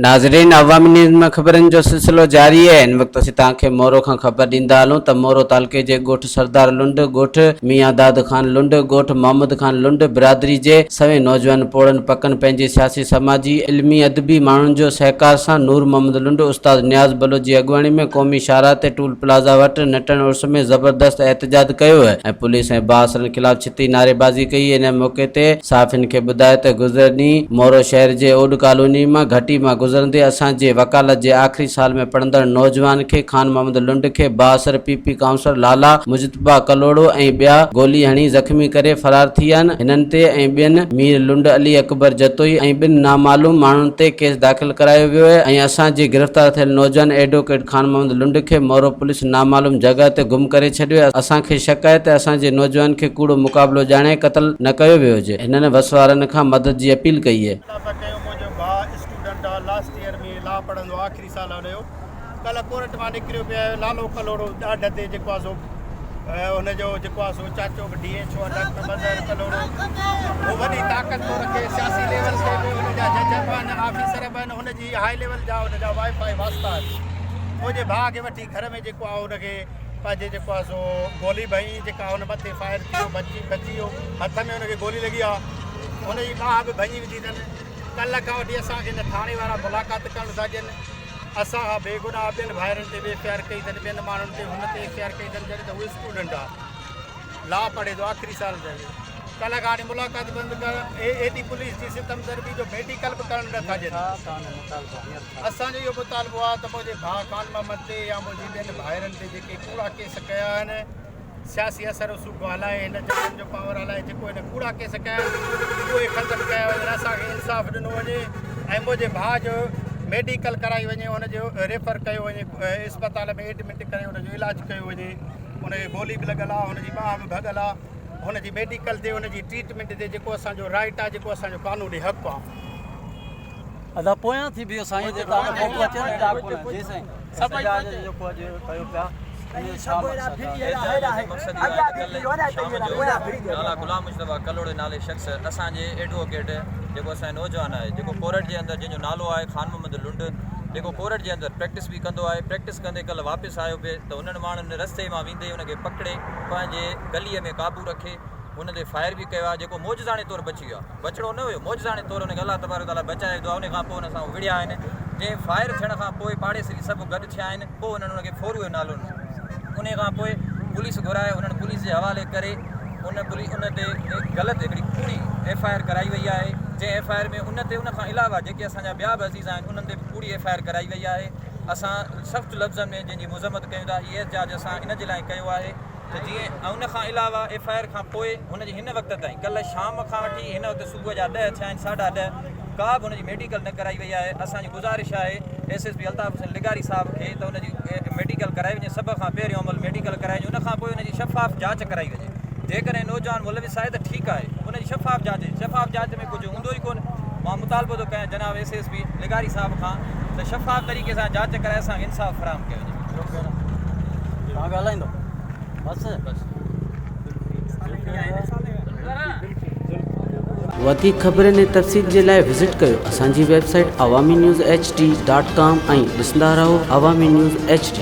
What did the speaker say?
ناظرين عوامي نيوز ۾ خبرن جو سلسلو جاري آهي هن وقت اسين توهان کي مورو کان خبر ڏيندا هلون ته مورو تعلقي جي ڳوٺ سردار لنڊ، ڳوٺ ميان داد خان لنڊ، ڳوٺ محمد خان لنڊ برادري جي سوين نوجوان پوڙهن پڪن پنهنجي سياسي سماجي علمي ادبي ماڻهن جو سهڪار سان نور محمد لنڊ استاد نياز بلوچ جي اڳواڻي ۾ قومي شاهراهه تي ٽول پلازا وٽ نٽهڻ عرس ۾ زبردست احتجاج ڪيو ۽ پوليس ۽ بااثرن خلاف ڇتي نعريبازي ڪئي ان موقعي تي صحافين کي ٻڌايو ته گذريل ڏينهن مورو شهر جي اوڏ ڪالوني مان گهٽي مان گذرندي اسان جي وڪالت جي آخري سال ۾ پڙهندڙ نوجوان کي خان محمد لنڊ کي بااثر P P councillor Lala Mujtaba Kalhoro ۽ ٻيا گولي هڻي زخمي ڪري فرار ٿي ويا هنن تي ۽ ٻين مير لنڊ علي اڪبر جتوئي ۽ ٻن نامعلوم ماڻهن تي ڪيس داخل ڪرايو ويو آهي ۽ اسان جي گرفتار ٿيل نوجوان ايڊووڪيٽ خان محمد لنڊ کي مورو پوليس نامعلوم جڳهه تي گم ڪري ڇڏيو آهي، اسان کي شڪ آهي ته اسان جي نوجوان کي ڪوڙو مقابلو ڄاڻائي قتل نه ڪيو ويو هجي، هنن وس وارن کان مدد جي اپيل ڪئي اهي. خلاف ڪيو منهنجو ڀاء اسٽوڊنٽ آ لاسٽ ايئر ۾ لا پڙهندو آ آخري سال آ ان جو ڪلهه ڪورٽ مان نڪريو پئي آيو لالو ڪلهوڙو ڏاڍ تي جيڪو آ سو ان جو جيڪو آ سو چاچو به ڊي ايڇ او آ ڊاڪٽر مظهر ڪلهوڙو هو وڏي طاقت ٿو رکي سياسي ليول تي به ان جا جج به آهن آفيسر به آهن هن جي هاء ليول جا ان جا وائي فائي واسطا آهن منهنجي ڀاء کي وٺي گهر ۾ جيڪو آهي ان کي پنهنجي جيڪو آهي سو گولي ڀئي جيڪا ان مٿي فائر ٿي ويو بچي بچي ويو هٿ ۾ ان کي گولي لڳي آهي ان جي ٻانهن به ڀڃي وڌي اٿن ڪلهه کان وٺي اسان کي هن ٿاڻي وارا ملاقات ڪرڻ ٿا ڏين اسان کان بيگناهه ٻين ڀائرن تي به ايف I R ڪئي اٿن ٻين ماڻهن تي هن تي ايف I R ڪئي اٿن جڏهن ته هو اسٽوڊنٽ آهي لا پڙهي ٿو آخري سال اٿس ڪلهه کان وٺي ملاقات بند ڪر ايڏي پوليس جي ستم ضربي جو ميڊيڪل به ڪرڻ نه ٿا ڏين اسان جو اهو مطالبو آهي ته منهنجي ڀاء خان محمد تي يا منهنجي ٻين ڀائرن تي جيڪي ڪوڙا ڪيس ڪيا آهن سياسي اثر رسوخ هلائي هن ججن جو پاور هلائي جيڪو هن ڪوڙا ڪيس ڪيا آهن اهي ختم ڪيا وڃن اسان کي انصاف ڏنو وڃي ۽ منهنجي ڀاء جو ميڊيڪل ڪرائي وڃي ان جو ريفر ڪيو وڃي اسپتال ۾ ايڊمٽ ڪري ان جو علاج ڪيو وڃي ان کي گولي به لڳل آ هن جي ٻانهن به ڀڳل آ هن جي ميڊيڪل تي هن جي ٽريٽمينٽ تي جيڪو اسان جو رائيٽ آ جيڪو اسان جو قانوني حق آ. ادا پويان ٿي بيهو سائين جي توهان کي فوٽو اچي نه جي سائين احتجاج جيڪو اڄ ڪيو پيا ان جو ڇا مقصد آ. احتجاج جو مقصد اهو آهي ته ڪلهه شام جو لالا غلام مجتبيٰ ڪلهوڙي نالي شخص اسان جي ايڊووڪيٽ جيڪو اسان جو نوجوان آهي جيڪو ڪورٽ جي اندر جنهن جو نالو آهي خان محمد لنڊ جيڪو ڪورٽ جي اندر پريڪٽس به ڪندو آهي پريڪٽس ڪندي ڪلهه واپس آيو پئي ته انهن ماڻهن رستي مان ويندي ان کي پڪڙي پنهنجي گليء ۾ قابو رکي هن تي فائر به ڪيو آهي جيڪو معجزاڻي طور بچي ويو آهي بچڻو نه هيو معجزاڻي طور ان کي الله تبارڪ وتعاليٰ بچائي وڌو آهي ان کان پوء ان سان هو وڙهيا آهن جنهن فائر ٿيڻ کان پوء پاڙيسري سڀ گڏ ٿيا آهن پوء انهن ان کي ڦورو جو نالو ڏنو ان کان پوء پوليس گهرائي انهن پوليس جي حوالي ڪري ان پوليس ان تي غلط هڪڙي ڪوڙي ايف I R ڪرائي وئي آهي جنهن ايف I R ۾ ان تي ان کان علاوه جيڪي اسان جا ٻيا به عزيز آهن انهن تي به ڪوڙي ايف I R ڪرائي وئي آهي اسان سخت لفظن ۾ جنهن جي مذمت ڪيون ٿا هي احتجاج اسان ان جي لاء ڪيو آهي ته جيئن ان کان علاوه ايف I R کان پوء هن جي هن وقت تائين ڪلهه شام کان وٺي هن وقت صبح جا ڏهه ٿيا آهن ساڍا ڏهه ڪا به هن جي ميڊيڪل نه ڪرائي وئي آهي اسان جي گذارش آهي S S P Altaf Hussain لغاري صاحب کي ته ان جي ميڊيڪل ڪرائي وڃي سڀ کان پهريون عمل ميڊيڪل ڪرائي وڃي ان کان پوء ان جي شفاف جاچ ڪرائي وڃي جيڪڏهن نوجوان ملوث آهي ته ٺيڪ آهي ان جي شفاف جاچ شفاف جاچ ۾ ڪجهه هوندو ئي ڪونه مان مطالبو ٿو ڪيان جناب ايس ايس پي لغاري صاحب کان ته شفاف طريقي سان جاچ ڪرائي اسان کي انصاف فراهم ڪيو وڃي. توهان ڳالهائيندو بس. وڌيڪ خبرن ۽ تفصيل جي لاء وزٽ ڪيو اسان جي website Awami news H D dot com ۽ ڏسندا رهو عوامي نيوز ايڇ ڊي.